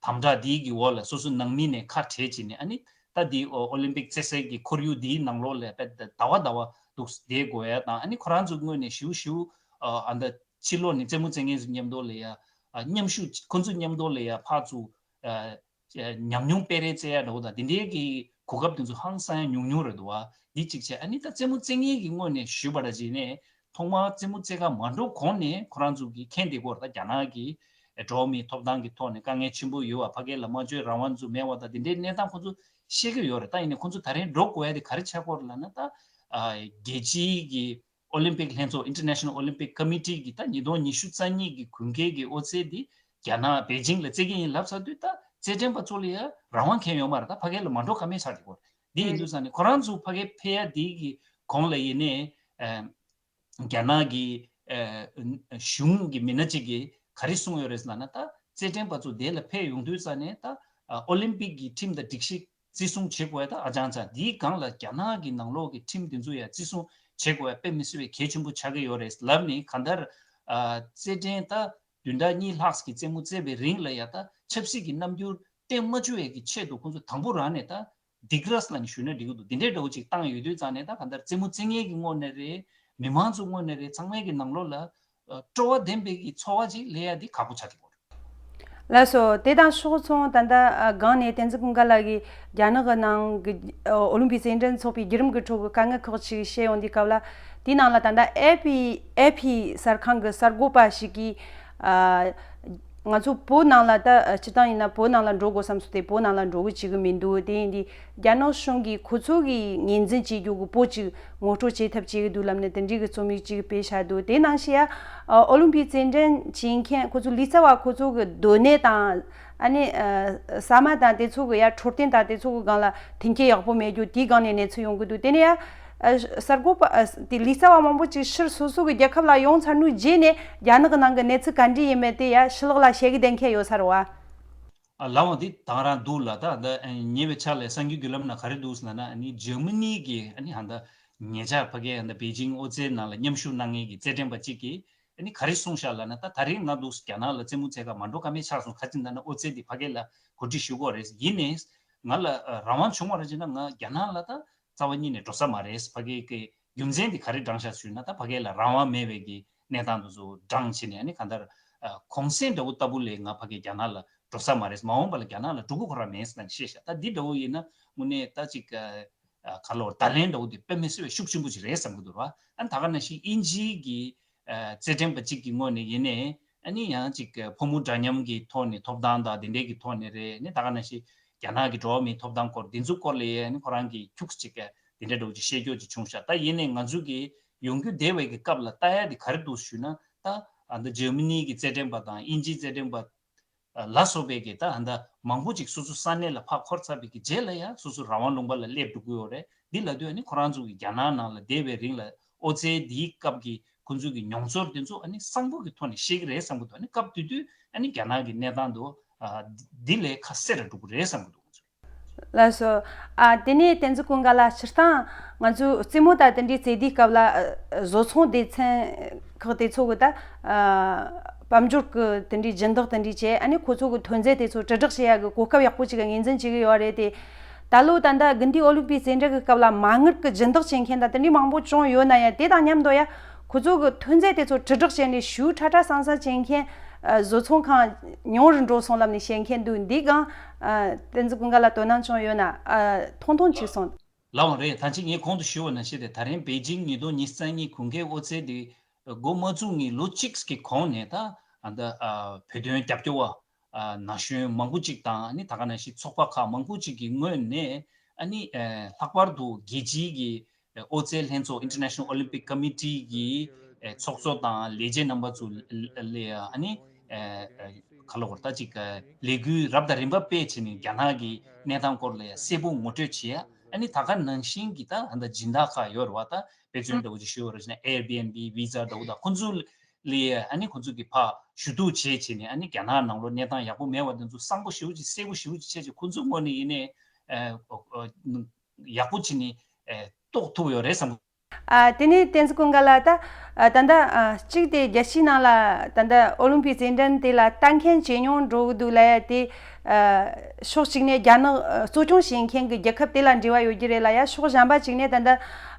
དམ་དྲག་འདི་གི་འོག་ལ་སོ་སོ་ནང་མི་ནས་ཁ་བྲལ་བྱས་ནས། ཨ་ནི་ད་འདི་ཨོ་ཨོ་ལིམ་པིག་རྩེད་སའི་གི་ཁོར་ཡུག་འདིའི་ནང་ལོགས་ལ་དཔེ་ཟླ་བ་ཟླ་བ་འདུག་བསྡད་དགོས་ཡ་དང་། ཨ་ནི་ཁོ་རང་ཚོ་ངོས་ནས་ཞུ་ཞུ་ཨ་ད་ཕྱི་ལོགས་ནས་རྩེད་མོ་རྩེ་མཁན་ཚོ་མཉམ་དུ་ལ་ཡ་ཨ་མཉམ་ཞུགས། ཁོ་ཚོ་མཉམ་དུ་ལ་ཡ་ཕར་ཚུར་ཨ་ཉམས་མྱོང་སྤེལ་རེས་རྩེ་ཡ་འདྲ་བོ་དང་། འདི་འདྲའི་གི་གོ་སྐབས་དེ་ཚོ་ཧང་སང་ཡ་ཉུང་ཉུང་རེད་འདུག་བ། འདི་གཅིག་བྱས། ཨ་ནི་ད་རྩེད་མོ་རྩེ་མཁན་གི་ངོས་ནས་ཞུས་པ་འདྲ་བྱས་ནས། ཐོག་མར་རྩེད་མོ་རྩེ་ག་མ་འགྲོ་གོང་ནས་ཁོ་རང་ཚོ་གི་མཁྱེན་བསྡད་ཀྱི་ཡོད་རེད། ད་རྒྱ་ནག་གི་འགྲོ་བ་མིའི་ཐོབ་ཐང་གི་ཐོག་ནས་དཀའ་ངལ་ཆེན་པོ་ཡོད་པ། ཕ་གི་ལ་སྨྲ་བརྗོད་རང་དབང་ཚོ་མེད་པ་དང་། འདི་འདྲའི་གནས་སྟངས་ཁོ་ཚོ་ཤེས་ཀྱི་ཡོད་རེད། ད་ཡིན་ནའི་ཁོ་ཚོ་ད་རིང་འགྲོ་དགོས་ཡ་དེ་ག་རེ་ཆགས་ཀྱི་ཡོད་རེད་ལབ་ན། ད་ཨ་རྒྱལ་སྤྱིའི་གི་ཨོ་ལིམ་པིག་ལྷན་ཚོགས། International Olympic Committee གི་ད་ཉིས་སྟོང་ཉི་ཤུ་རྩ་གཉིས་གི་དགུན་ཁའི་གི་ཨོ་རྩེད་འདི་རྒྱ་ནག་པེ་ཅིང་ལ་རྩེ་གི་ཡིན་ལབ་ཚར་དུས། ད་རྩེད་འགྲན་པ་ཚོ་ལ་ཡ་རང་དབང་གང་ཡང་ཡོད་མ་རེད། ད་ཕ་གི་ལ་མ་འགྲོ་ཀ་མེད་ཆགས་ཀྱི་ཡོད་རེད། འདི་ཡིན་དུས་ཙང་ནས་ཁོ་རང་ཚོ་ཕ་གི་ཕེབས་ཡ་འདི་གི་གོང་ལ་ཡིན་ནའི་ཨ་རྒྱ་ནག་གི་ཨ་གཞུང་གི་མི་སྣ་གཅིག་གིས་ག་རེ་གསུངས་ཡོད་རེད་ལབ་ན། ད་རྩེད་འགྲན་པ་ཚོ་དེ་ལ་ཕེབས་ཡོང་དུས་ཙང་ནས་ད་ཨ་ཨོ་ལིམ་པིག་གི་ཁྲིམས་དང་སྒྲིག་གཞི་བརྩི་སྲུང་བྱེད་དགོས་ཡ་ད་ཨ་ཅང་ཅང་། དེའི་སྒང་ལ་རྒྱ་ནག་གི་ནང་ལོགས་ཀྱི་ཁྲིམས་དེ་ཚོ་ཡ་བརྩི་སྲུང་བྱེད་དགོས་ཡ་དཔེ་མི་སྲིད་པའི་གལ་ཆེན་པོ་ཆགས་ཀྱི་ཡོད་རེད་ལབ་ནས། གང་ལྟར་ཨ་རྩེད་འགྲན་ད་བདུན་ཕྲག་གཉིས་ལྷག་གི་རྩེད་མོ་རྩེ་བའི་རིང་ལ་ཡ་ད་ཆབ་སྲིད་ཀྱི་རྣམ་འགྱུར་བསྟན་མ་བཅུག་ཡས་ཀྱི་ཆེད་དུ་ཁོང་ཚོ་དང་པོ་རང་ནས་ད་སྡིགས་ར་ལབ་ནས་ཞུས་ན་འགྲིག་གི་འདུག་འདི་འདྲའི་འདྲ་བོ་ཅིག་བཏང་ཡོད་དུས་ཙང་ནས། ད་གང་ལྟར་རྩེད་མོ་རྩེ་མཁན་གྱི་ངོས་ནས་རེད། མི་མང་ཚོ་ངོས་ནས་རེད། ཚང་མའི་གི་ནང་ལོགས་ལ་ཨ་སྤྲོ་བ་ལྡན་པའི་གི་ཚོར་བ་ཅིག་སླེབས་ཡ་འདི་ཁག་པོ་ཆགས་ཀྱི་ཡོད་རེད། ལགས་སོ། དེ་དང་ཕྱོགས་མཚུངས་ད་ལྟ་ཨ་སྒང་ནས་བསྟན་འཛིན་ཀུན་དགའ་ལགས་ཀྱིས་རྒྱ་ནག་གི་ནང་གི་ཨ་ཨོ་ལིམ་པིག་རྩེད་འགྲན་འཚོགས་པའི་བརྒྱུད་རིམ་གྱི་ཁྲོད་ཀྱི་དཀའ་ངལ་ཁག་ཅིག་བཤད་ཡོང་དུས་སྐབས་ལ། དེའི་ནང་ལ་ད་ལྟ་ཨེ་ཕི་ཨེ་ཕི་གསར་ཁང་གི་གསར་འགོད་པ་ཞིག་གིས་ཨ་ང་ཚོ་བོད་ནང་ལ་ད་ཨ་སྤྱིར་བཏང་ཡིན་ན་བོད་ནང་ལ་འགྲོ་དགོས་བསམ་སོང་སྟེ་བོད་ནང་ལ་འགྲོ་གི་བཅུག་གི་མི་འདུག་དེ་ཡིན་དུས་རྒྱ་ནག་གཞུང་གིས་ཁོ་ཚོ་གི་ངོས་འཛིན་བྱེད་རྒྱུ་གི་པོ་ཅིག་ངོ་སྤྲོད་བྱེད་ཐབས་བྱེད་ཀྱི་འདུག་ལབ་ནས་དེ་འདྲའི་གི་རྩོམ་ཡིག་ཅིག་སྤེལ་བཞག་འདུག་དེ་ནང་བཞིན་ཡ་ཨོ་ལིམ་པིག་རྩེད་འགྲན་བྱེད་མཁན་ཁོ་ཚོ་ལུས་རྩལ་བ་ཁོ་ཚོ་གི་སྡོད་གནས་དང་། ཨ་ནི་ཨ་ཟ་མ་དང་དེ་ཚོ་གི་ཡ་འཕྲོད་བསྟེན་དང་དེ་ཚོ་གི་སྒང་ལ་མཐུན་རྐྱེན་ཡག་པོ་མེད་རྒྱུ་དེའི་སྒང་ནས་གནས་ཚུལ་ཡོང་གི་འདུག་དེ་ནས་ཡ་ཨ་གསར་འགོད་པ་ཨ་དེ་ལུས་རྩལ་བ་མང་པོ་ཅིག་ཕྱིར་སོ་སོ་གི་རྒྱལ་ཁབ་ལ་ཡོང་ཚར་ནུས་རྗེས་ནས་རྒྱ་ནག་གི་ནང་གི་གནས་ཚུལ་ག་འདྲ་ཡིན་མིན་དེ་ཡ་ཕྱི་ལོགས་ལ་བཤད་གི་བསྡད་མཁན་ཡོད་ས་རེད་བ། ཨ་ལགས་འོང་། འདི་དང་རང་འདུག་ལ། ད་ད་ཉེ་བའི་ཆར་ལ་གསར་འགྱུར་བརྒྱུད་ལམ་ནང་ག་རེ་འདུག་ཟེར་ན། ཨ་ནི་འཇར་མ་ནི་གི་ཨ་ནི་ཧ་ད་ཉེ་ཆར་ཕ་གི་ཧ་ད་པེ་ཅིང་ཨོ་རྩེད་ནང་ལ་མཉམ་ཞུགས་གནང་མཁན་གྱི་རྩེད་འགྲན་པ་གཅིག་གིས་ཨ་ནི་ག་རེ་གསུངས་ཤག་ལབ་ན། ད་ད་རིང་ང་འདུག་རྒྱ་ནག་ལ་རྩེད་མོ་རྩེ་ག་མ་འགྲོ་ཀ་མེད་ཆགས་སོང་། ག་ཅི་ལབ་ན་ཨོ་རྩེད་འདི་ཕ་གི་ལ་གོ་སྒྲིག་ཞུ་དགོས་རེད། ཡིན་ནའི་ང་ལ་ཨ་རང་དབང་བྱུང་བ་རེད་ཅེ་ན། ང་རྒྱ་ནག་ལ་ད་རྩ་བ་ཉིད་ནས་འགྲོ་ས་མ་རེད། ཕ་གི་གི་རྒྱུ་མཚན་འདི་ག་རེ་བགྲངས་ཤག་ཞུས་ན། ད་ཕ་གི་ལ་རང་དབང་མེད་པའི་གི་གནས་སྟངས་དེ་ཚོ་བགྲངས་བྱས་ནས། ཨ་ནི་གང་ལྟར་ཨ་གུང་སེང་འདྲ་བོ་ལྟ་བུ་ལས་ང་ཕ་གི་རྒྱ་ནག་ལ་འགྲོ་ས་མ་རེད། མ་འོངས་པ་ལ་རྒྱ་ནག་ལ་འགྲོ་དགོས་ཁོ་རང་མེད་ཟེར་ནས་བཤད་ཤག་ད་འདི་འདྲ་བོ་ཡིན་ན་དངོས་གནས་ད་ཅིག་ཨ་ག་ལོར་བརྡ་ལན་འདྲ་བོ་དེ་དཔེ་མི་སྲིད་པའི་ཤུགས་ཆེན་པོ་ཅིག་རེད་བསམ་གི་འདུག་ར། ཨ་ནི་ད་ག་ནང་བཞིན་དབྱིན་ཇིའི་གི་ཨ་རྩེད་འགྲན་པ་གཅིག་གི་ངོས་ནས་ཡིན་ནའི། ཨ་ནི་ཡང་ཅིག་ཕོ་མོ་འདྲ་མཉམ་གྱི་ཐོག་ནས་ཐོབ་ཐང་དང་དེ་འདྲའི་གི་ཐོག་ནས་རེད། ཨ་ནི་ད་ག་ནང་བཞིན་རྒྱ་ནག་གི་འགྲོ་བ་མིའི་ཐོབ་ཐང་སྐོར་འདི་ཚོ་སྐོར་ལ་ཡང་ཨ་ནི་ཁོ་རང་གིས་ཁྱུག་ཅིག་དེ་འདྲ་འདྲ་བོ་ཅིག་བཤད་རྒྱུ་ཅིག་བྱུང་ཤག་ད་ཡིན་ནའི་ང་ཚོ་གི་ཡོང་རྒྱུ་བསྡད་པའི་གི་སྐབས་ལ་ལྟ་ཡ་དེ་ག་རེ་འདུག་ཞུས་ན། ད་ཨ་ད་འཇར་མ་ནི་གི་རྩེད་འགྲན་པ་དང་དབྱིན་ཇིའི་རྩེད་འགྲན་པ་ལ་སོགས་པའི་གི་ད་ཨ་ད་མང་པོ་ཅིག་སོ་སོ་ས་གནས་ལ་ཕར་འཁོར་ཚར་བའི་གི་རྗེས་ལ་ཡང་སོ་སོ་རང་དབང་ལུང་པ་ལ་སླེབས་འགྲོ་གི་ཡོད་རེད། འདི་ལབ་དུས་ཨ་ནི་ཁོ་རང་ཚོ་གི་རྒྱ་ནག་ནང་ལ་བསྡད་པའི་རིང་ལ་ཨོ་རྩལ་འདིའི་སྐབས་ཀྱི་ཁོ་ཚོ་གི་མྱོང་ཚོར་དེ་ཚོ་ཨ་ནི་གསང་པོ་གི་ཐོག་ནས་བཤད་ཀྱི་རེད་བསམ་གི་འདུག་ཨ་ནི་སྐབས་དེ་དུས་ཨ་ནི་རྒྱ་ནག་གི་གནས་སྟངས་དེ་ཨ་འདི་ལས་ཁ་གསལ་རུ་འགྲོ་གི་རེད་བསམ་གི་འདུག་ང་ཚོས། ལགས་སོ། ཨ་དེ་ནས་བསྟན་འཛིན་ཀུན་དགའ་ལགས། སྤྱིར་བཏང་ང་ཚོས་རྩེད་མོ་དང་དེ་འདྲའི་རྩེད་དུས་སྐབས་ལ་ཨ་བཟོ་ཚོང་སྡེ་ཚན་ཁག་དེ་ཚོ་གི་ད་ཨ་དཔལ་འབྱོར་གི་དེ་འདྲའི་སྦྱིན་བདག་དེ་འདྲའི་བྱས། ཨ་ནི་ཁོ་ཚོ་གི་ཐོན་རྫས་དེ་ཚོ་དྲིལ་བསྒྲགས་བྱེད་ཡ་གི་གོ་སྐབས་ཡག་པོ་ཅིག་གི་ངོས་འཛིན་བྱེད་ཀྱི་ཡོད་རེད་དེ། ད་ལོ་ད་ལྟ་དགུན་དུས་ཨོ་ལིམ་པིག་རྩེད་འགྲན་གྱི་སྐབས་ལ་མ་དངུལ་གྱི་སྦྱིན་བདག་བྱེད་མཁན་དང་དེ་འདྲའི་མང་པོ་བྱུང་ཡོད་ན་ཡང་། དེ་དང་མཉམ་དུ་ཡང་ཁོ་ཚོ་གི་ཐོན་རྫས་དེ་ཚོ་དྲིལ་བསྒྲགས་བྱས་ནས་ཞེ་པོ་ཁྲ་ཁྲ་སང་སང་བྱེད་མཁན་ཨ་བཟོ་ཚོང་ཁང་ཉུང་རུ་འགྲོ་སོང་ལབ་ནས་བཤད་མཁན་འདུག་འདི་སྒང་ཨ་བསྟན་འཛིན་ཀུན་དགའ་ལ་དོ་སྣང་བྱུང་ཡོད་ན་ཨ་ཐུང་ཐུང་ཅིག་གསུངས། ལགས་འོང་། རེད། ད་ཅི་ངས་གོང་དུ་ཞུས་པ་ནང་བཞིན་རེད། ད་རིང་པེ་ཅིང་ཉིས་སྟོང་ཉི་ཤུ་རྩ་གཉིས་དགུན་ཁའི་ཨོ་རྩལ་འདི་འགོ་མ་བཙུགས་ངེས་ལོ་གཅིག་གི་གོང་ནས་ད་ཨ་ད་ཨ་བོད་དོན་རྒྱབ་སྐྱོར་བ། ཨ་ན་གཞོན་མང་པོ་ཅིག་དང་། ཨ་ནི་ད་ག་ནང་བཞིན་ཚོགས་པ་ཁག་མང་པོ་ཅིག་གི་ངོས་ནས། ཨ་ནི་ཨ་ལྷག་པར་དུ་རྒྱལ་སྤྱིའི་གི་ཨོ་རྩལ་ལྷན་ཚོགས། International Olympic Committee གི་ ཨེ་ཚོགས་གཙོ་དང་ལས་བྱེད་རྣམ་པ་ཚོ་ལ་ཡ་ཨ་ནི་ཨེ་ཨེ་ག་ལ་བར་ད་ཅིག་ཨེ་ལས་འགུལ་རབ་དང་རིམ་པ་སྤེལ་བྱས་ནས་རྒྱ་ནག་གི་གནས་སྟངས་སྐོར་ལ་ཡ་གསལ་པོ་ངོ་སྤྲོད་བྱེད་ཡ། ཨ་ནི་ད་ག་ནང་བཞིན་གྱི་ད་ཨ་ད་སྦྱིན་བདག་ཁག་ཡོད་རེད་བ། ད་དཔེ་མཚོན་འདྲ་བོ་ཅིག་ཞུ་བ་རེད་ཟེར་ན་Airbnb, Visa འདྲ་བོ་དང་ཁོང་ཚོ་ལ་ཡ་ཨ་ནི་ཁོང་ཚོ་གི་ཕར་ཞུ་གཏུག་བྱེད་བྱས་ནས་ཨ་ནི་རྒྱ་ནག་ནང་ལོགས་གནས་སྟངས་ཡག་པོ་མེད་པ་དེ་ཚོ་གསལ་པོ་ཞེ་པོ་ཅིག་གསལ་པོ་ཞེ་པོ་ཅིག་བྱས་བྱས་ཁོང་ཚོ་ངོས་ནས་ཡིན་ནའི་ཨ་ཨ་ཡག་པོ་བྱས་ནས་ཨ་རྟོགས་ཐུབ་ཡོད་རེད་བསམ། ཨ་དེ་ནས་བསྟན་འཛིན་ཀུན་དགའ་ལགས། ད་ཨ་ད་ལྟ་ཨ་གཅིག་དེ་རྒྱལ་སྤྱིའི་ནང་ལ་ད་ལྟ་ཨོ་ལིམ་པིག་རྩེད་འགྲན་དེ་ལ་ལྟ་མཁན་ཇེ་ཉུང་འགྲོ་གི་འདུག་ལབ་ཡ་དེ། ཨ་ཕྱོགས་གཅིག་ནས་རྒྱ་ནག་ཨ་གཙོ་སྐྱོང་བྱེད་མཁན་གྱི་རྒྱལ་ཁབ་དེ་ལ་འབྲེལ་བ་ཡོད་ཀྱི་རེད་ལབ་ཡ། ཕྱོགས་གཞན་པ་གཅིག་ནས་ད་ལྟ་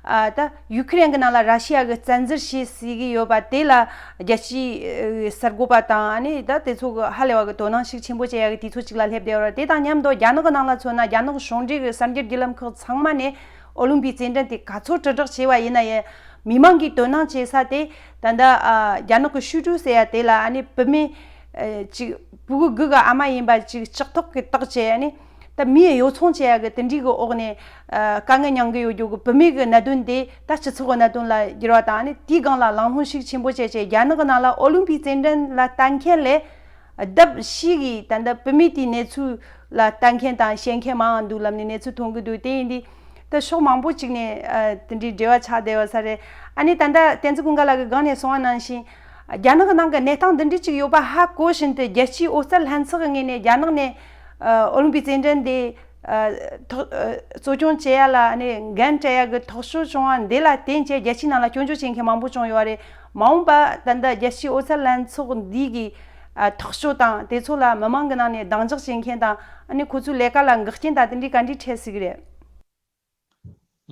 ཨ་ད་ཡུ་ཁི་རན་གྱི་ནང་ལ་ར་ཤི་ཡ་གིས་བཙན་འཛུལ་བྱས་ཟེར་གྱི་ཡོད་པ་དེ་ལ་རྒྱལ་སྤྱིའི་ཨ་གསར་འགོད་པ་དང་ཨ་ནི་ད་དེ་ཚོ་གི་ཧ་ལས་པ་གི་དོ་སྣང་ཤུགས་ཆེན་པོ་བྱེད་ཡ་གི་དུས་ཚོད་ཅིག་ལ་སླེབས་བསྡད་ཡོད་རེད། དེ་དང་མཉམ་དུ་རྒྱ་ནག་གི་ནང་ལ་མཚོན་ན་རྒྱ་ནག་གཞུང་འབྲེལ་གྱི་གསར་འགྱུར་བརྒྱུད་ལམ་ཁག་ཚང་མ་ནས་ཨོ་ལིམ་པིག་རྩེད་འགྲན་དེ་ག་ཚོད་དྲིལ་བསྒྲགས་བྱས་པ་ཡིན་ན་ཡང་མི་མང་གིས་དོ་སྣང་བྱེད་ས་དེ་ད་ལྟ་ཨ་རྒྱ་ནག་གི་ཤུ་ཀྲུའུ་ཟེར་ཡ་དེ་ལ་ཨ་ནི་བུད་མེད་ཨ་ཅིག་ཕྲུ་གུ་དགུ་གི་ཨ་མ་ཡིན་པ་ཅིག་ལྕགས་ཐོག་གིས་བཏགས་བྱས་ཨ་ནི་ད་མིའི་གཡོ་ཚོང་བྱེད་ཡ་གི་དེ་འདྲའི་གི་འོག་ནས་ཨ་དཀའ་ངལ་མྱངས་གི་ཡོད་རྒྱུ་གི་བུད་མེད་གི་གནད་དོན་དེ་ད་སྤྱི་ཚོགས་གི་གནད་དོན་ལ་བསྒྱུར་བ་དང་ཨ་ནི་དེའི་སྒང་ལ་གླེང་སློང་ཤུགས་ཆེན་པོ་བྱས་བྱས་རྒྱ་ནག་གི་ནང་ལ་ཨོ་ལིམ་པིག་རྩེད་འགྲན་ལ་ལྟ་མཁན་ལས། ལྡབ་བཞི་གིས་ད་ལྟ་བུད་མེད་དེའི་གནས་ཚུལ་ལ་ལྟ་མཁན་དང་བཤད་མཁན་མང་བ་འདུག་ལབ་ནས་གནས་ཚུལ་ཐོན་གྱི་འདུག་དེ་ཡིན་དུས་ད་ཕྱོགས་མང་པོ་ཅིག་ནས་ཨ་དེ་འདྲའི་འབྲེལ་བ་ཆགས་བསྡད་ཡོད་ས་རེད། ཨ་ནི་ད་ལྟ་བསྟན་འཛིན་ཀུན་དགའ་ལགས་ཀྱིས་སྒང་ནས་གསུངས་པ་ནང་བཞིན་རྒྱ་ནག་གི་ནང་གི་གནས་སྟངས་འདི་འདྲ་ཅིག་ཡོད་པ་ཧ་གོ་བཞིན་དུ་རྒྱལ་སྤྱིའི་ཨོ་རྩལ་ལྷན་ཚོགས་ཀྱི་ངོས་ནས་རྒྱ་ནག་ནས་ཨ་ཨོ་ལིམ་པིག་རྩེད་འགྲན་དེ་ཨ་ཐོག་ཨ་གཙོ་སྐྱོང་བྱེད་ཡ་ལ་ཨ་ནི་འགན་སྤྲད་ཡ་གི་ཐག་གཅོད་བྱུང་བ་འདི་ལ་བརྟེན་བྱས་རྒྱལ་སྤྱིའི་ནང་ལ་སྐྱོན་བརྗོད་བྱེད་མཁན་མང་པོ་བྱུང་ཡོད་རེད། མ་འོངས་པ་ད་ལྟ་རྒྱལ་སྤྱིའི་ཨོ་རྩལ་ལྷན་ཚོགས་འདི་གི་ཨ་ཐག་གཅོད་དང་དེ་ཚོ་ལ་མི་མང་གི་ནང་ནས་གདེང་འཇོག་བྱེད་མཁན་དང་ཨ་ནི་ཁོ་ཚོའི་ལས་ཀ་ལ་འགག་རྐྱེན་དང་དེ་འདྲའི་ག་འདྲའི་འཕྲད་སྲིད་ཀྱི་རེད།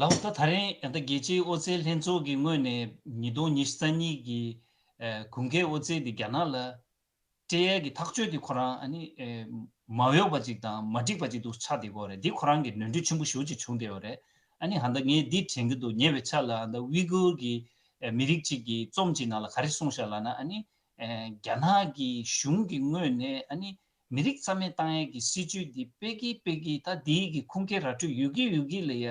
ལགས་ད་ད་རེས་ད་རྒྱལ་སྤྱིའི་ཨོ་རྩལ་ལྷན་ཚོགས་ཀྱི་ངོས་ནས་ཉིས་སྟོང་ཉི་ཤུ་རྩ་གཉིས་ཀྱི་ཨ་གུང་ཁའི་ཨོ་རྩལ་འདི་རྒྱ་ནག་ལ་སྤྲད་ཡས་ཀྱི་ཐག་གཅོད་དེ་ཁོ་རང་ཨ་ནི་ཨེ་མ་འོས་པ་ཅིག་དང་མ་འགྲིག་པ་ཅིག་ཏུ་ཆགས་བསྡད་ཀྱི་ཡོད་རེད། འདི་ཁོ་རང་གི་ནོར་འཁྲུལ་ཆེན་པོ་ཞེ་པོ་ཅིག་བྱུང་བསྡད་ཡོད་རེད། ཨ་ནི་ཧ་ད་ངས་འདི་དྲན་གྱི་འདུག་ཉེ་བའི་ཆར་ལ་ཧ་ད་ཝི་གུར་གྱི་ཨེ་མི་རིགས་གཅིག་གི་རྩོམ་གྱི་ནང་ལ་ག་རེ་གསུངས་བཞག་ལབ་ན་ཨ་ནི་ཨེ་རྒྱ་ནག་གི་གཞུང་གི་ངོས་ནས་ཨ་ནི་མི་རིགས་རྩ་མེད་བཏང་ཡས་ཀྱི་སྲིད་ཇུས་འདི་སྤེལ་གྱི་སྤེལ་གྱི་ད་འདི་གི་ཁུངས་སྐྱེལ་ར་སྤྲོད་ཡོད་ཀྱི་ཡོད་ཀྱི་ལ་ཡ་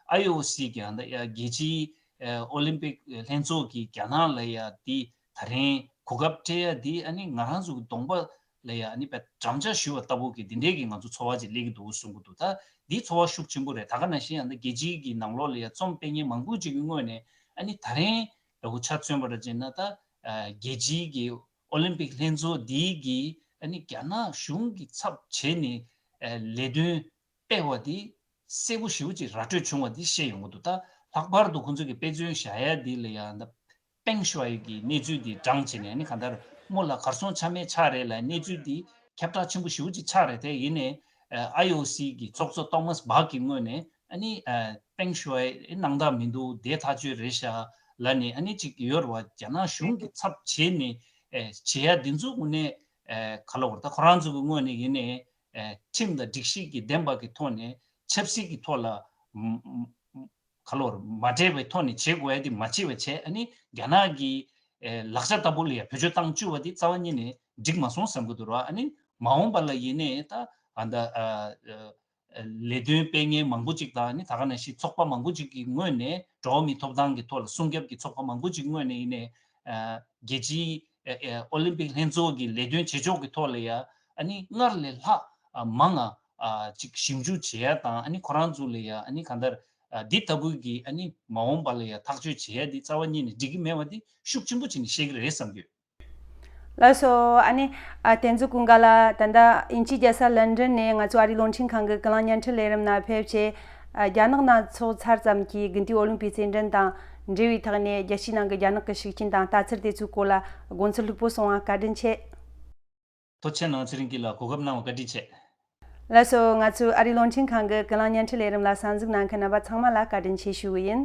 ཨའི་ཨོ་སི་གི་ཧ་ད་ཡ་རྒྱལ་སྤྱིའི་ཨེ་ཨོ་ལིམ་པིག་ལྷན་ཚོགས་ཀྱི་རྒྱ་ནག་ལ་ཡ་འདི་ད་རིང་གོ་སྐབས་སྤྲད་ཡ་འདི་ཨ་ནི་ང་རང་ཚོ་གི་གདོང་པ་ལ་ཡ་ཨ་ནི་དཔེ་འགྲམ་ལྕག་གཞུ་བ་ལྟ་བུ་གི་འདི་འདྲའི་གི་ང་ཚོ་ཚོར་བ་ཅིག་སླེབས་ཀྱི་འདུག་གསུང་གི་འདུག་ད་འདི་ཚོར་བ་ཤུགས་ཆེན་པོ་རེད། ད་ག་ནང་བཞིན་ཨ་ནི་རྒྱལ་སྤྱིའི་གི་ནང་ལོགས་ལ་ཡ་རྩོམ་སྤེལ་མཁན་མང་པོ་ཅིག་གི་ངོས་ནས་ཨ་ནི་ད་རིང་ལྟ་བུ་ཆ་མཚོན་པ་ར་བྱས་ན་ད་ཨ་རྒྱལ་སྤྱིའི་གི་ཨོ་ལིམ་པིག་ལྷན་ཚོགས་འདིའི་གི་ཨ་ནི་རྒྱ་ནག་གཞུང་གི་ཚབ་བྱས་ནས་ཨ་ལས་དོན་སྤེལ་བ་དེ་གསལ་པོ་ཞེ་པོ་ཅིག་ར་སྤྲོད་བྱུང་བ་དེ་ཤེས་ཡོང་གི་འདུག་ད་ལྷག་པར་དུ་ཁོང་ཚོས་ཀྱི་དཔེ་མཚོན་བཞག་ཡ་དེ་ལ་ཡང་ད་པེང་ཞུའེ་གི་གནས་ཚུལ་དེ་བགྲངས་བྱས་ནས་ཨ་ནི་གང་ལྟར་སྔོན་ལ་གར་སོང་ཆ་མེད་ཆགས་རེད་ལ་གནས་ཚུལ་དེ་ཁྱབ་བསྒྲགས་ཆེན་པོ་ཞེ་པོ་ཅིག་ཆགས་རེད། དེ་ཡིན་ནའི་ཨའི་ཨོ་སི་གི་ཚོགས་གཙོ་ཐོ་མཱས་བྷག་གི་ངོས་ནས་ཨ་ནི་པེང་ཞུའེ་སྣང་དག་མི་འདུག་དེ་ཐག་ཆོད་རེད་ཤག་ལབ་ནས་ཨ་ནི་ཅིག་ཡོད་རེད་བ། རྒྱ་ནག་གཞུང་གི་ཚབ་བྱས་ནས་བྱེད་ཡ་དེ་ཚོ་དངོས་གནས་ག་ལ་བར་ད་ཁོ་རང་ཚོ་གི་ངོས་ནས་ཡིན་ནའི། ཨེ་ཁྲིམས་དང་སྒྲིག་གཞི་གི་ལྡན་པ་གི་ཐོག་ནས་ཆབ་སྲིད་ཀྱི་ཐོག་ལ་ཨམ་ཨམ་ག་ལོར་མ་འདྲེས་པའི་ཐོག་ནས་བྱེད་དགོས་ཡ་དེ་མ་བྱེད་པ་བྱས། ཨ་ནི་རྒྱ་ནག་གི་ཨེ་ལག་ཆ་ལྟ་བུ་ལ་ཡ་བེད་སྤྱོད་བཏང་བཅུག་པ་དེ་རྩ་བ་ཉིད་ནས་འགྲིག་མ་སོང་བསམ་གི་འདུག་ར། ཨ་ནི་མ་འོངས་པ་ལ་ཡིན་ནའི་ད་ཨ་ད་ཨ་ཨ་ལས་དོན་སྤེལ་མཁན་མང་པོ་ཅིག་དང་ཨ་ནི་ད་ག་ནང་བཞིན་ཚོགས་པ་མང་པོ་ཅིག་གི་ངོས་ནས་འགྲོ་བ་མིའི་ཐོབ་ཐང་གི་ཐོག་ལ་སྲུང་སྐྱོབ་ཀྱི་ཚོགས་པ་མང་པོ་ཅིག་ངོས་ནས་ཡིན་ནའི་ཨ་རྒྱལ་སྤྱིའི་ཨ་ཨ་ཨོ་ལིམ་པིག་ལྷན་ཚོགས་ཀྱི་ལས་དོན་བྱེད་ཕྱོགས་ཀྱི་ཐོག་ལ་ཡ་ཨ་ནི་སྔར་ལས་ལྷག་ཨ་མང་ང་ཨ་ཅིག་ཞིབ་འཇུག་བྱེད་ཡ་དང་ཨ་ནི་ཁོ་རང་ཚོ་ལ་ཡ་ཨ་ནི་གང་ལྟར་ཨ་འདི་ལྟ་བུའི་གི་ཨ་ནི་མ་འོངས་པ་ལ་ཡ་ཐག་གཅོད་བྱེད་ཡ་འདི་རྩ་བ་ཉིད་ནས་འགྲིག་གི་མེད་པ་འདི་ཤུགས་ཆེན་པོ་བྱས་ནས་བཤད་ཀྱི་རེད་བསམ་གྱི་ཡོད། ལགས་སོ། ཨ་ནི་ཨ་བསྟན་འཛིན་ཀུན་དགའ་ལགས་ད་ལྟ་དབྱིན་ཇིའི་རྒྱལ་ས་ལན་ཀྲན་ནས་ང་ཚོ་ཨ་རིའི་རླུང་འཕྲིན་ཁང་གི་ཀུན་གླེང་བརྙན་འཕྲིན་ལས་རིམ་ནང་ཕེབས་བྱས་ཨ་རྒྱ་ནག་ནང་ཚོགས་ཚར་ཙམ་གྱི་དགུན་དུས་ཨོ་ལིམ་པིག་རྩེད་འགྲན་དང་འབྲེལ་བའི་ཐོག་ནས་རྒྱལ་སྤྱིའི་ནང་གི་རྒྱ་ནག་གི་ཤུགས་རྐྱེན་དང་ལྟ་ཚུལ་དེ་ཚོའི་སྐོར་ལ་དགོངས་ཚུལ་ལྷུག་པོ་གསུངས་པ་བཀའ་དྲིན་ཆེ། ཐུགས་རྗེ་གནང་། ཚེ་རིང་སྐྱིད་ལགས་གོ་སྐབས་གནང་བ་བཀའ་དྲིན་ཆེ། ལགས་སོ། ང་ཚོའི་ཨ་རིའི་རླུང་འཕྲིན་ཁང་གི་ཀུན་གླེང་བརྙན་འཕྲིན་ལས་རིམ་ལ་གསན་གཟིགས་གནང་མཁན་རྣམ་པ་ཚང་མ་ལ་བཀའ་དྲིན་ཆེ་ཞུ་གི་ཡིན།